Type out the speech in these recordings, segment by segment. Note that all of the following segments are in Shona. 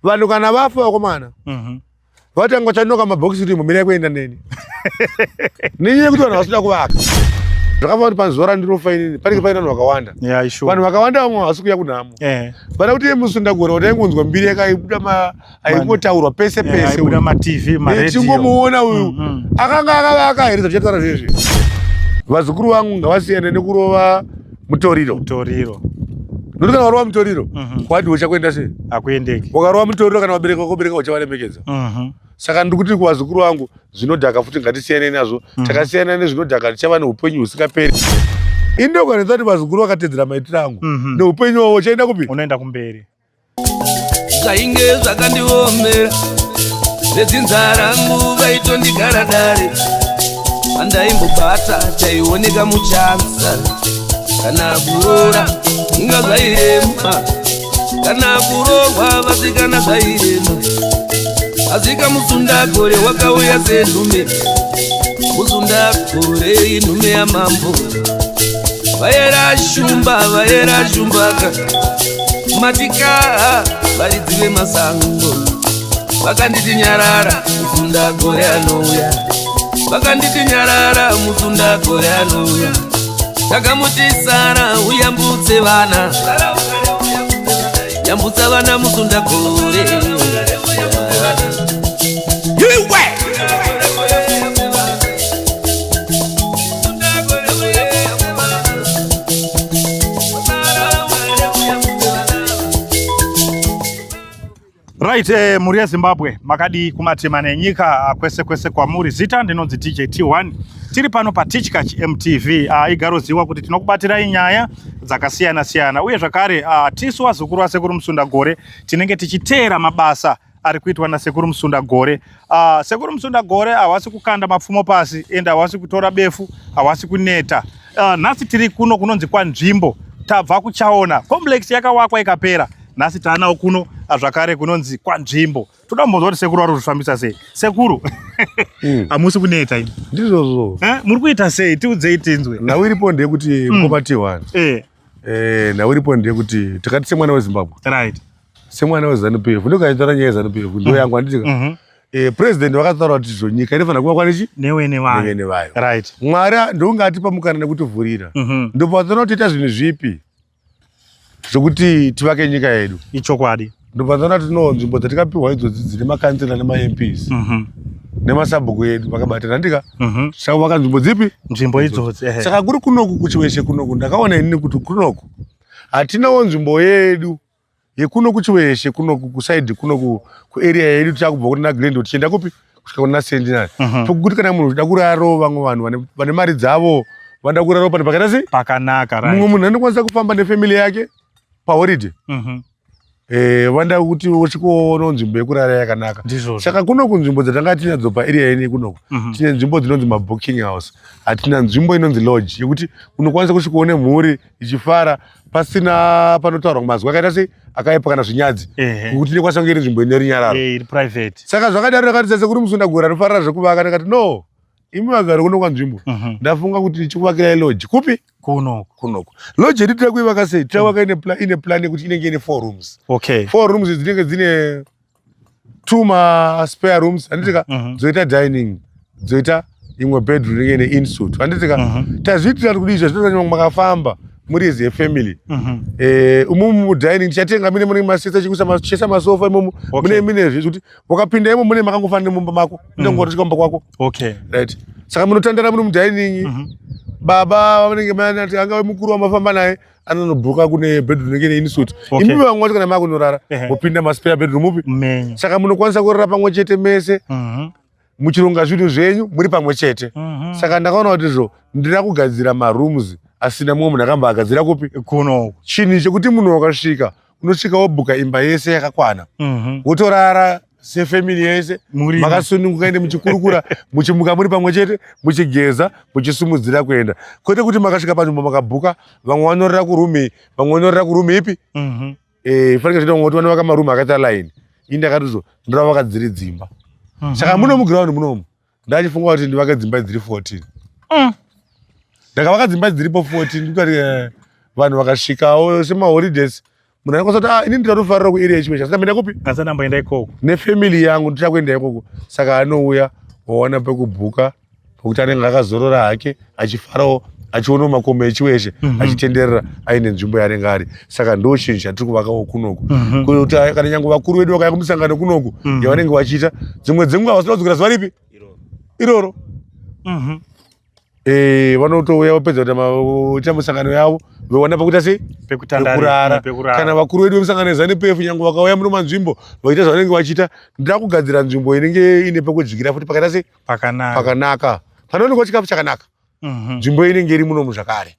Vanhu kana vafa vakomana vatanga vachanoka mabhokisi kuti mumirai kuenda neni nenyaya yekuti vanhu vasida kuvaka. Zvakafanira kuti pazuva randinofa inini panenge paine vanhu vakawanda. Yeah, sure. Vanhu vakawanda vamwe havasi kuuya kunhamo. Vada kuti musundagore wataingonzwa mbiri yakaibuda aingotaurwa pese pese. Aibuda maTV, maradio. Tingomuona uyu. Akanga akavaka here zvatichataura zvezvi. Vazukuru vangu ngavasiyane nekurova mutoriro. Mutoriro. Nokuti kana warova mutoriro, kwadi uchakuenda sei? Hakuendeki. Wakarova mutoriro kana vabereki vako bereka uchavaremekedza. Saka ndiri kuti kuvazukuru vangu zvinodhaka futi ngatisiyane nazvo. Takasiyana nezvinodhaka tichava neupenyu husingaperi. Indokanetsa kuti vazukuru vakatedzera maitiro angu neupenyu hwavo uchaenda kupi? Unoenda kumberi. Zvainge zvakandiomera vedzinza rangu vaitondigara dare pandaimbobata chaioneka muchanza kana kuroora inga zvairema kana kurohwa vasikana zvairema asika musundagore wakauya senhume musundagore inhume yamambo vayera shumba vayera shumbaka matika varidzi vemasango vakanditi nyarara musundagore anouya vakanditi nyarara musundagore anouya takamuti sara uyambutse vana yambutsa vana musundagore. Iwe! Right, mhuri yeZimbabwe makadii kumatima nenyika kwese kwese kwamuri. Zita ndinonzi DJ T1. Tiri pano paTichkach MTV. Igaroziwa kuti tinokubatirai nyaya dzakasiyana siyana uye zvakare tisu vazukuru vaSekuru Musundagore tinenge tichiteera mabasa ari kuitwa naSekuru Musundagore. Sekuru Musundagore havasi kukanda mapfumo pasi ende havasi kutora befu, havasi kuneta. Nhasi tiri kuno kunonzi kwaNzvimbo, tabva kuChaona complex yakawakwa ikapera. Nhasi taanawo kuno zvakare kunonzi kwaNzvimbo. Toda kumbonzwa kuti sekuru vari kuzvifambisa sei. Sekuru, hamusi kuneta imi? Ndizvozvo. Muri kuita sei? Tiudzei tinzwe. Nhau iripo ndeyekuti mukoma T1. Nhau iripo ndeyekuti takati semwana weZimbabwe. Semwana weZANU PF. Ndokaitora nyaya yeZANU PF ndo yangu handiti. President vakataura kuti izvo nyika inofanira kuvakwa nechi? Nevene vayo. Nevene vayo. Mwari ndokunge atipa mukana nekutivhurira. Ndopatinoona kuti toita zvinhu zvipi zvokuti tivake nyika yedu. Ichokwadi. Ndopatinoona kuti no nzvimbo dzatikapiwa idzodzi dzine makansela nemaMPs. Nemasabhuku edu vakabatana handika. Tichakuvaka nzvimbo dzipi? Nzvimbo idzodzi. Saka kuri kunoku kuChiweshe kunoku ndakaona inini kuti kunoku hatinawo nzvimbo yedu yekuno kuChiweshe kunoku kusaidi kunoku kuarea yedu tichakubva kuna Glendale tichienda kupi kusvika kuna Centenary. Pokuti kana munhu uchida kurarawo vamwe vanhu vane mari dzavo vanoda kurarawo pane pakaita sei? Pakanaka, right. Mumwe munhu anokwanisa kufamba nefamily yake paholiday. Vanoda kuti usvikoona nzvimbo yekurara yakanaka. Ndizvozvo. Saka kunoku nzvimbo dzatanga tinadzo paarea yedu kunoku, tine nzvimbo dzinonzi mabooking house. Hatina nzvimbo inonzi lodge yekuti unokwanisa kusvikoona mhuri ichifara pasina panotaurwa mazwi akaita sei akaipa kana zvinyadzi. Kuti inokwanisa kunge iri nzvimbo ine runyararo. Iri private. Saka zvakadaro ndakati sekuru Musundagore anofarira zvekuvaka ndakati no imi vagari kuno kwanzvimbo. Ndafunga kuti ndichikuvakirai lodge kupi? Kunoku. Kunoku. Lodge yedu tiri kuivaka sei? Tiri kuvaka ine plan yekuti inenge ine 4 rooms. 4 rooms dzinenge dzine 2 ma spare rooms handitika dzoita dining, dzoita imwe bedroom inenge ine insuite handitika. Tazviitira kuti izvo zvinoita makafamba muri as a family. Umu mu dining tichatenga mine mune masesa chikuisa chesa masofa imomo. Mune mine zve kuti wakapinda imo mune makangofanira mumba mako. Unenge watosvika mumba kwako. Right. Saka munotandara muri mu dining. Baba vanenge vanati angave mukuru wamafamba naye anonobhuka kune bedroom inenge ine insuite. Imi vamwe vacho kana makunorara mopinda ma spare bedroom upi? Menyu. Saka munokwanisa kurara pamwe chete mese. Muchironga zvinhu zvenyu muri pamwe chete. Saka ndakaona kuti izvo ndira kugadzira marooms asina mumwe munhu akamba agadzira kupi? Kunoku. Chinhu chekuti munhu wakasvika unosvika wobhuka imba yese yakakwana. Wotorara sefamily yese makasununguka ende muchikurukura muchimuka muri pamwe chete muchigeza muchisumudzira kuenda. Kwete kuti makasvika panzvimbo makabhuka vamwe vanorara kuroom iyi vamwe vanorara kuroom ipi? Fanike zvino vamwe vanovaka maroom akaita line. Ini ndakati izvo ndoravaka dziri dzimba. Saka muno muground munomu ndachifunga kuti ndivake dzimba dziri 14. Ndakavaka dzimba dziripo 14 ndikati vanhu vakasvikawo semaholidays. Munhu anokwanisa kuti ah, ini ndinotofarira kuarea yeChiweshe, asi ndamboenda kupi? Asi ndamboenda ikoko nefamily yangu, ndichida kuenda ikoko. Saka anouya wawana pekubhuka pokuti anenge akazorora hake achifarawo achionawo makomo eChiweshe achitenderera aine nzvimbo yaanenge ari. Saka ndo chinhu chatiri kuvakawo kunoku kuti kana nyange vakuru vedu vakauya kumisangano kunoku yavanenge vachiita, dzimwe dzenguva vasina kudzokera zuva ripi iroro. Vanotouya vapedza kuita misangano yavo, vowana pekuita sei? Pekutandarira. Pekurara. Kana vakuru vedu vemusangano yeZANU PF nyange vakauya muno manzvimbo vachiita zvavanenge vachiita, ndida kugadzira nzvimbo inenge ine pekudyira futi pakaita sei? Pakanaka. Pakanaka, panoonekwa chikafu chakanaka. Nzvimbo inenge iri munomu zvakare.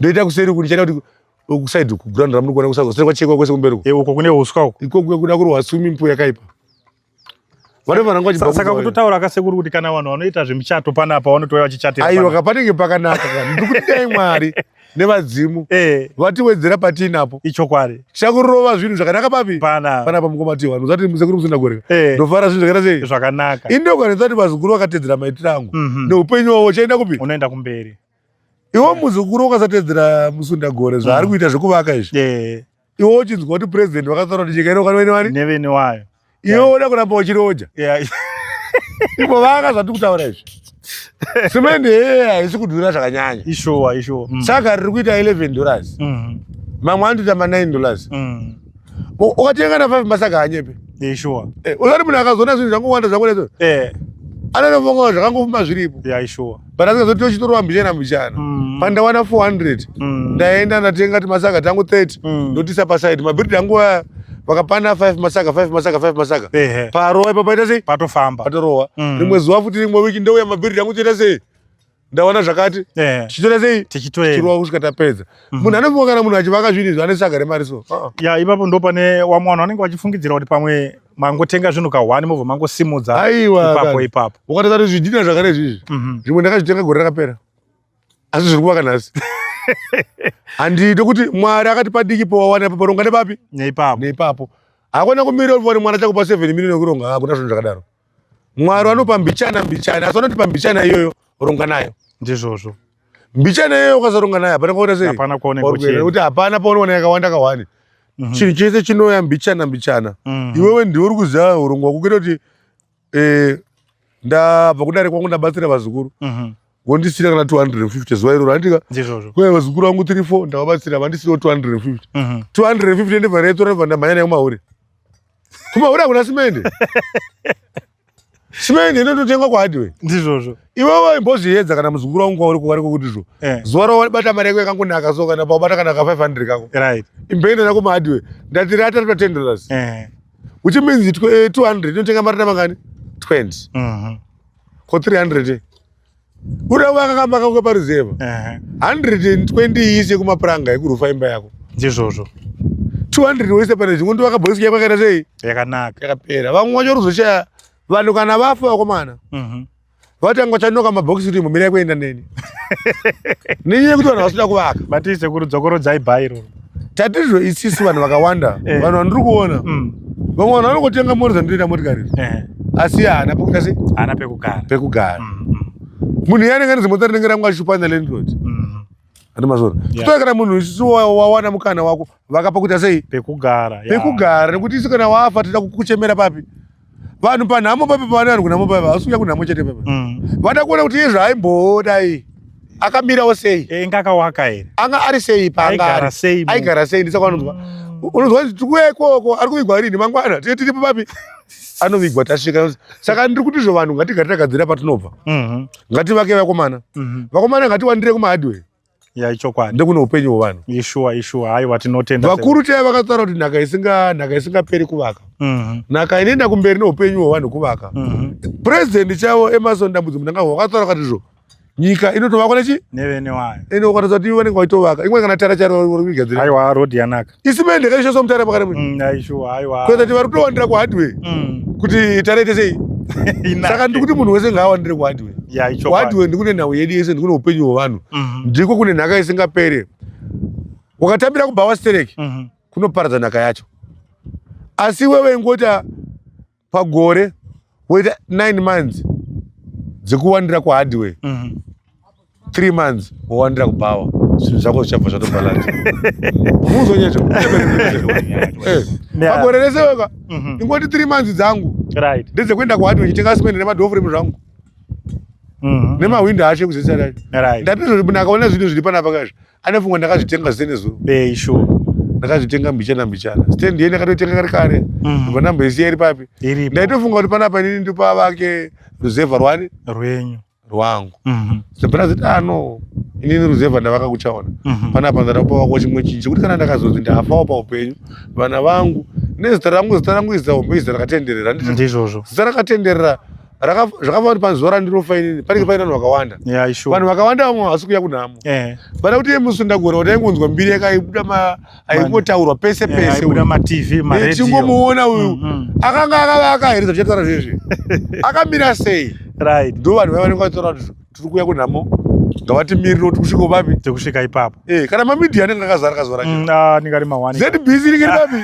Ndoita kuseri kuti ndichaita kuti kuside kuground ramuri kuona kuseri kwachekwa kwese kumberi uko. Uko kune uswa uko. Ikoko kuda kurohwa swimming pool yakaipa. Vanofanira kunge vachibva Saka kubva. Kutotaura kasekuru kuti kana vanhu vanoita zvemichato panapa vanotouya vachichatira Aiwa, panapa. Kapanenge pakanaka ka. Ndiri kuti dai Mwari nevadzimu vatiwedzera patiinapo. Ichokwadi. Tichakurova zvinhu zvakanaka papi? Panapa. Panapa mukoma Tiwa. Ndozati musekuru musina gore. Ndofara zvinhu zvakaita sei? Zvakanaka. Indokanisa kuti vazukuru vakatedzera maitiro angu neupenyu hwavo uchaenda kupi? Unoenda kumberi. Iwe muzukuru ukasatedzera Musundagore zvaari kuita zvekuvaka izvi, iwe uchinzwa kuti president vakataura kuti nyika ino vane nevene wayo, iwe woda kuramba uchiroja. Imbovaka zvatiri kutaura izvi. Simende yeye haisi kudhura zvakanyanya. Ishuwa, ishuwa. Saka riri kuita $11, mamwe anotoita ma $9. Ukatenga na 5 masaga hanyepe. Ishuwa. Usati munhu akazoona zvinhu zvangowanda zvakuda anonofunga zvakangofuma zviripo. Ya, ishuwa. But asingazoti tochitorwa mbichana mbichana. Pandawana 400, ndaenda ndatenga ti masaga tangu 30, ndotisa paside mabhiridhi angu aya vakapana 5 masaga, 5 masaga, 5 masaga. Parowa ipapo paita sei? Patofamba. Patorowa. Rimwe zuva futi, rimwe wiki, ndouya mabhiridhi angu toita sei? Ndawana zvakati, tichitora sei? Tichitoenda. Tichirova kusvika tapedza. Munhu anofunga kana munhu achivaka zvinhu izvi ane saga remari so. Ah. Ya, ipapo ndo pane wamwe vanhu vanenge vachifungidzira kuti pamwe mangotenga zvinhu kahwani mobva mangosimudza. Aiwa, ipapo kana. Ipapo. Ukatoza kuti zvidhina zvakare izvizvi, zvimwe ndakazvitenga gore rakapera, asi zviri kuvaka nhasi. Handidi kuti Mwari akati padiki powawana ipapo, ronga nepapi? Neipapo. Neipapo. Hakuna kumirira kuti uone mwana chakupa 7 million yekuronga. Hakuna zvinhu zvakadaro. Mwari vanopa mbichana mbichana, asi vanoti pambichana iyoyo ronga nayo. Ndizvozvo. Mbichana iyoyo ukasaronga nayo hapana kwaona sei? Hapana kwaoneka Kwauri kuenda. uchienda. Nekuti hapana paunoona yakawanda kahwani. Chinhu chese chinouya mbichana mbichana. Iwewe ndiwe uri kuziva urongwa hwako kuita kuti ndabva kudare kwangu, ndabatsira vazukuru, vondisira kana 250 zuva iroro, handika? Ndizvozvo. Kuya vazukuru vangu 3 4, ndavabatsira, vandisirawo 250. 250 ndibva ndaitora, ndibva ndamhanya nayo kumahure. Kumahure hakuna simende. Simende inototengwa kuhardware. Ndizvozvo. Iwewe imbozviedza kana muzukuru wangu kwauri kuvari kuti zvo zuva rawabata mari yako yakangonaka so, kana paubata kana ka 500 kako, imboenda nako muhardware, ndati rata rata $10, which means 200 inotenga mari namangani? 20. Ko 300 uda kuvaka kamba kako paruzevha, 120 iise kumapuranga ekurufa imba yako. Ndizvozvo. 200 woise pane zvimwe, ndovaka bhokisi yako yakaita sei? Yakanaka. Yakapera. Vamwe vacho ruzoshaya vanhu kana vafa, vakomana, vatanga vachanoka mabhokisi kuti imbomira kuenda neni, nenyaya yekuti vanhu vasida kuvaka. Mati sekuru dzokorodzai bhairo. Tatizvo isisu vanhu vakawanda, vanhu vandiri kuona, vamwe vanhu vanongotenga mota dzandinoita motikari, asi haana pekuita sei? Haana pekugara. Pekugara. Munhu iye anenge ane zimota rinenge rangu achipanda landlord. Andi mazona? Kutora kana munhu isusu wawana mukana wako, vakapa kuita sei? Pekugara. Pekugara, nekuti isu kana wafa tinoda kukuchemera papi? Vanhu panhamo papi? Pavane vanhu kunhamo papi? Havasi kuuya kunhamo chete papi. Vada kuona kuti iye zvaaimboodai akamirawo sei? Inga akawaka here? Anga ari sei paanga Aigara ari? Sei Aigara sei? Ndisaka unonzwa, unonzwa kuti tikuuya ikoko, ari kuvigwa rini? Mangwana tine tiripo papi? Anovigwa tasvika. Saka ndiri kuti zvo vanhu ngatigare tagadzira patinobva. Ngativake, vakomana. Vakomana, ngatiwandire kumahardware. Ya, ichokwadi. Ndekune upenyu hwevanhu. Ishuwa, ishuwa. Aiwa, tinotenda. Vakuru chaivo vakataura kuti nhaka isinga nhaka isingaperi kuvaka. Nhaka inoenda kumberi neupenyu hwevanhu kuvaka. Purezidendi chavo Emmerson Dambudzo Mnangagwa vakataura vakati zvo nyika inotovakwa nechi? Nevene wayo. Ende ukatoza kuti vanenge vaitovaka imwe kana tara charo vari kuigadzira. Aiwa, road yanaka. Isimende kaishandiswa mutara pakare. Aishuwa, aiwa. Kuita kuti vari kutowandira kuhardware kuti tara ite sei? Inake. Saka ndikuti munhu wese ngaawandire kuhardware. Ya, ichokwadi. Kuhardware ndikune nhau yedu yese, ndikune upenyu hwevanhu, ndiko kune nhaka isingapere. Wakatambira kubhawa stereki, kunoparadza nhaka yacho. Asi iwewe ingota pagore woita 9 months dzekuwandira kuhardware, 3 months wowandira kubhawa. Zvinhu zvako zvichabva zvatobhalanza. Muzonyecho. Pagore rese weka. Ingoti 3 months dzangu. Right. Ndedzekuenda kuhardware chitenga cement nemadoor frame zvangu. Nemahwindo acho ekuzesa racho. Right. Ndati munhu akaona zvinhu zviri panapa kazvi anofunga ndakazvitenga zvisene zuro. Eh, sure. Ndakazvitenga mbichana mbichana. Stand yene ndakatoitenga kare kare. Ndobva ndamboisiya iri papi. Iripo. Ndaitofunga kuti panapa inini ndopavake ruzevha rwani Rwenyu. Rwangu. Ndobva ndazoti ah no, inini ruzevha ndavaka kuchaona. Panapa ndada kupavakwa chimwe chinhu chekuti kana ndakazonzi ndafawo paupenyu vana vangu nezita rangu, zita rangu izita hombe, izita rakatenderera. Handiti? Ndizvozvo. Zita rakatenderera zvakafanira kuti pazuva randinofa inini panenge paine vanhu vakawanda. Yeah, sure. Vanhu vakawanda vamwe havasi kuuya kunhamo. Vana kuti Musundagore wataingonzwa mbiri yakaibuda aingotaurwa pese pese. Aibuda ma TV, ma radio. Tingomuona uyu. Akanga akavaka here zvatichataura zvezvi? Akamira sei? Right. Ndo vanhu vaya vanenge vachitaura kuti tiri kuuya kunhamo, ngavatimirire kuti kusvika papi? Tikusvika ipapo. Kana mamedia anenge akazara kazara. Anenge ari mawani. ZBC ringe iri papi?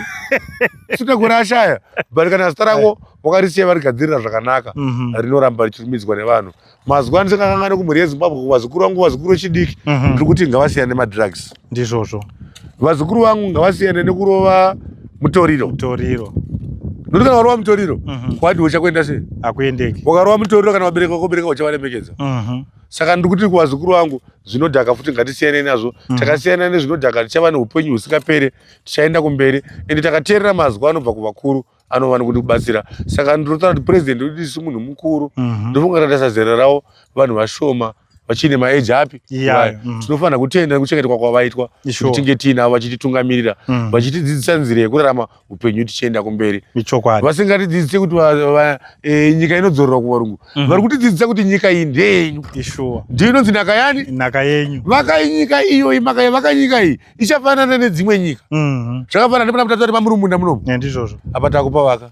Musundagore ashaya. But kana zita rako wakarisiya varigadzirira zvakanaka, rinoramba richirumidzwa nevanhu. Mazuva ano ndisingakangani kumhuri yeZimbabwe, kuvazukuru vangu, vazukuru vechidiki, ndiri kuti ngavasiyane nemadrugs. Ndizvozvo. Vazukuru vangu ngavasiyane nekurova mutoriro. Mutoriro. Nokuti kana warova mutoriro, kwadi uchakuenda sei? Hakuendeki. Wakarova mutoriro kana vabereki vako bereka uchavaremekedza. Saka ndiri kuti kuvazukuru vangu zvinodhaka futi ngatisiyane nazvo. Takasiyana nezvinodhaka tichava neupenyu husingapere, tichaenda kumberi. Ende takateerera mazwi anobva kuvakuru anova nokutibatsira. Saka ndinotaura kuti president wedu isu munhu mukuru. Ndofunga tatarisa zera ravo vanhu vashoma vachine maeji api. Tinofanira kutenda nekuchengetwa kwavaitwa kuti tinge tiinavo vachititungamirira, vachitidzidzisa nzira yekurarama upenyu tichienda kumberi. Ichokwadi. Vasingatidzidzise kuti nyika inodzorerwa kuvarungu. Vari kutidzidzisa kuti nyika iyi ndeyenyu. Ishuwa. Ndiyo inonzi nhaka yani? Nhaka yenyu. Vakai nyika iyoyi, vaka nyika iyi ichafanana nedzimwe nyika. Zvakafanana nepana mutatu pamurumunda munomu. Ndizvozvo. Apa takupa vaka.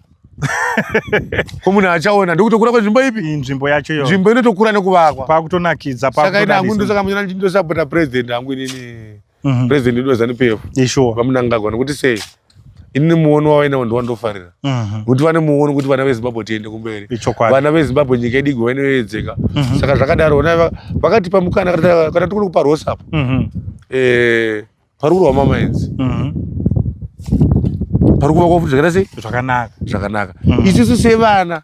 Ko munhu achaona ndokutokura kwenzvimbo ipi? Nzvimbo yacho iyo. Nzvimbo inotokura nekuvakwa. Pakutonakidza, Saka ini hangu pakutodadisa. ndosaka munyana ndosapota president hangu inini. President wedu weZANU PF. Ishuwa. VaMnangagwa nekuti sei? Inini muono wavainawo ndiwandofarira. Kuti vane muono kuti vana veZimbabwe tiende kumberi. Ichokwadi. Vana veZimbabwe nyika yedu igove inoyedzeka. Saka zvakadaro ona vakatipa mukana kana tikuri kupa Rose apo. Pari kurwa mamaenzi. Pari kuvakwa futi zvakaita sei? Zvakanaka. Zvakanaka. Isusu sevana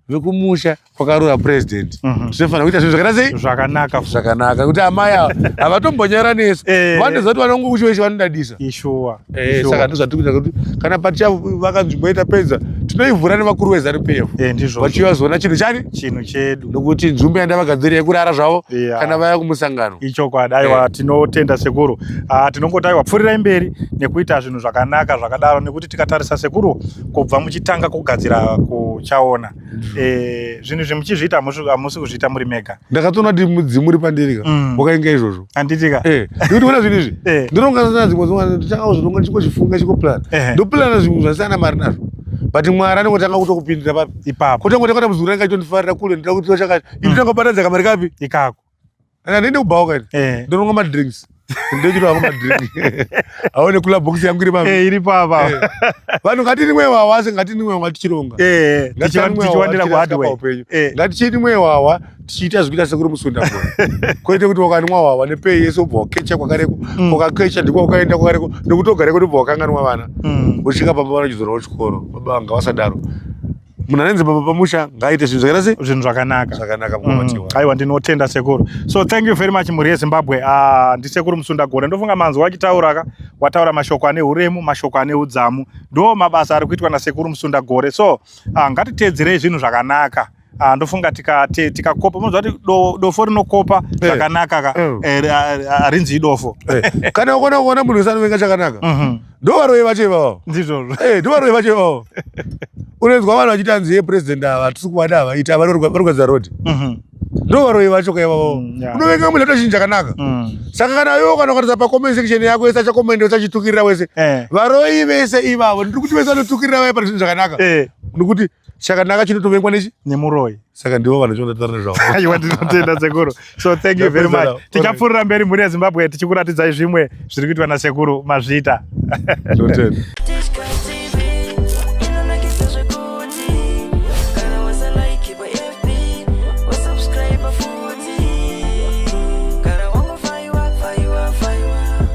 vekumusha kwakarura president tinofanira kuita zvinhu zvakaita sei? Zvakanaka. Zvakanaka. Kuti amai ava havatombonyara nesu. Vanoziva kuti vanongo kusho veshe vanodadisa. Ishuwa. Saka ndozvatiri kuita kuti kana patichavaka nzvimbo yetapedza tinoivhura nevakuru veZANU PF. Ndizvo. Vachiuya vazoona chinhu chani? Chinhu chedu. Nokuti nzvimbo yandavagadzirira yekurara zvavo kana vaya kumusangano. Ichokwadi. Aiwa, tinotenda sekuru. Tinongoti aiwa pfurirai mberi nekuita zvinhu zvakanaka zvakadaro, nekuti tikatarisa sekuru kubva muchitanga kugadzira kuchaona zvinhu izvi muchizviita hamusi kuzviita muri mega. Ndakatoona kuti mudzimu uri pandiri ka. Wakainga izvozvo. Handitika. Ndikuti ona zvinhu izvi. Ndinonga sana dzimwe dzimwe ndotanga kuzvironga ndichingozvifunga ndichingoplan. Ndoplana zvinhu zvasiyana mari nazvo. But Mwari anongotanga kutokupindira papi? Ipapo. Kutanga kutanga muzukuru anga achitondifarira kule ndinoda kuti chakati. Ini ndotanga kubatadza kamari kapi? Ikako. Kana ndiende kubhawa kaini. Ndononga madrinks. Ndochiro hangu madrink. Aone kula box yangu iri papi. Iri papa. Vanhu ngatinwe wawa asi ngatinwe wawa tichironga. Tichiwandira ku hardware. Ngatichinwe wawa tichiita zvikuita sekuri musunda bora. Kwete kuti wakanwa wawa nepei yese ubva wakecha kwakareko. Wakakecha ndiko wakaenda kwakareko nekuti ugareko ndobva wakanganwa vana. Usvika pamba vanochizorawo chikoro. Baba ngavasadaro. Munhu anenzi baba pamusha ngaaite zvinhu zvakaita sei? Zvinhu zvakanaka. Zvakanaka mukoma. Aiwa, ndinotenda sekuru. So thank you very much mhuri yeZimbabwe. Ndisekuru Musundagore. Ndofunga manzwa achitaura ka, wataura mashoko ane uremu, mashoko ane udzamu. Ndo mabasa ari kuitwa nasekuru Musundagore. So ngatiteedzerei zvinhu zvakanaka. Ndofunga tikakopa, munoziva kuti dofo rinokopa zvakanaka ka, harinzi idofo. Kana ukaona kuona munhu wese anovenga chakanaka, ndo varoyi vacho ivavo. Ndizvozvo. Ndo varoyi vacho ivavo. Unonzwa vanhu vachiti hanzi ye president ava hatisi kuvada ava, ita vari kugadzira road. Ndo varoyi vacho ka ivavo. Unovenga munhu atoita chinhu chakanaka. Saka kana iwe kana ukatarisa pa comment section yako yese achakomenda wese achitukirira wese. Varoyi vese ivavo, ndiri kuti vese vanotukirira vaya pane zvinhu zvakanaka. Nekuti chakanaka chinotovengwa nechi? Nemuroyi. Saka ndivo vanhu chinotaura nezvavo. Aiwa, ndinotenda sekuru. So thank you very much. Tichapfuurira mberi mhuri yeZimbabwe tichikuratidzai zvimwe zviri kuitwa nasekuru. Mazviita. Ndinotenda.